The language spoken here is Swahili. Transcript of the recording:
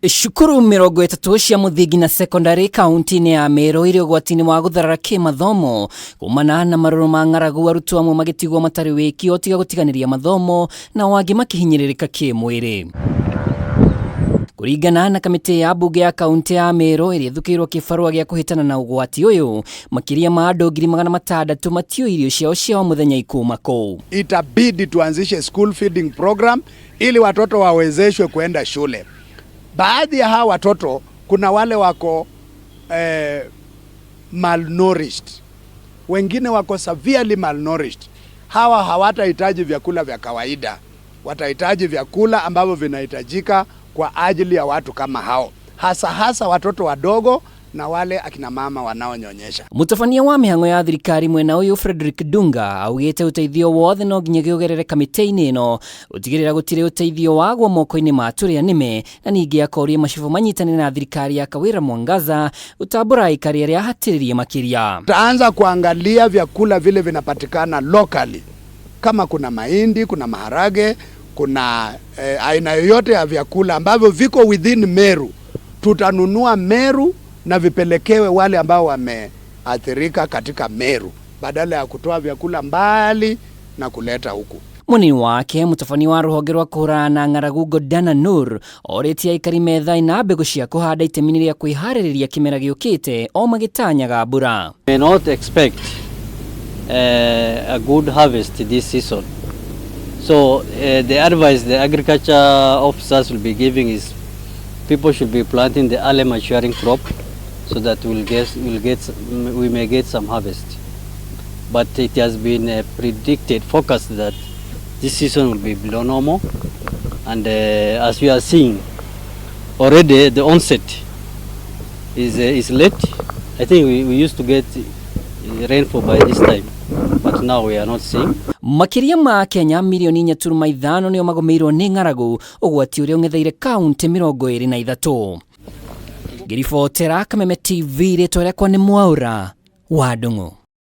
Cukuru 30 cia mũthingi na sekondari kaunti-inĩ ya Meru irĩ ũgwati-inĩ wa gũtharara kĩmathomo kumana na marũrũ ma ng'aragu, arutwo amwe magĩtigwo matarĩ wĩki o tiga gũtiganĩria mathomo, nao angĩ makĩhinyĩrĩrĩka kĩmwĩrĩ. Kũringana na kamĩtĩ ya mbunge ya kaunti ya Meru ĩrĩa ĩthukĩirwo kĩbarũa gĩa kũhĩtana na ũgwati ũyũ, makĩria ma andũ 600,000 matiũĩ irio ciao cia o mũthenya ikuma kũu. Itabidi tuanzishe school feeding program ili watoto wawezeshwe kuenda shule. Baadhi ya hawa watoto kuna wale wako malnourished, wengine wako severely malnourished. Hawa hawatahitaji vyakula vya kawaida, watahitaji vyakula ambavyo vinahitajika kwa ajili ya watu kama hao, hasa hasa watoto wadogo na wale akina mama wanaonyonyesha. Mũtabania wa mĩhang'o ya thirikari mwena ũyũ Frederick Dunga augĩte ũteithio wothe no nginya ũgerere kamĩtĩ-inĩ ĩno gũtigĩrĩra gũtirĩ ũteithio wagwo moko-inĩ ma tũrĩa nĩme, na ningĩ akoria macibũ manyitanĩre na thirikari ya Kawĩra Mwangaza gũtambũra aikari arĩa ahatĩrĩrie makĩria. Tutaanza kuangalia vyakula vile vinapatikana locally, kama kuna mahindi, kuna maharage, kuna aina yoyote ya vyakula ambavyo viko within Meru, tutanunua Meru na vipelekewe wale ambao wameathirika katika Meru, badala ya kutoa vyakula mbali na kuleta huku. Munini wake mũtabania wa rũhonge rwa kũhũrana na ng'aragu Godana Nur orĩtie aikari methae na mbegũ cia kũhanda itemi-inĩ rĩa kwĩharĩrĩria kĩmera gĩũkĩte o magĩtanyaga mbura. May not expect a good harvest this season. So the advice the agriculture officers will be giving is people should be planting the early maturing crop so that we may get some harvest. But it has been predicted, forecast that this season will be below normal, and as we are seeing already, the onset is late. I think we used to get rainfall by this time, but now we are not seeing. Makĩria ma Kenya mirioni 4.5 nĩo magũmĩirwo nĩ ng'aragu, ũgwati ũrĩa ũng'etheire kaunti 23. Ngĩribotera Kameme TV, rĩtwa rĩakwa nĩ Mwaũra wa Ndung'u.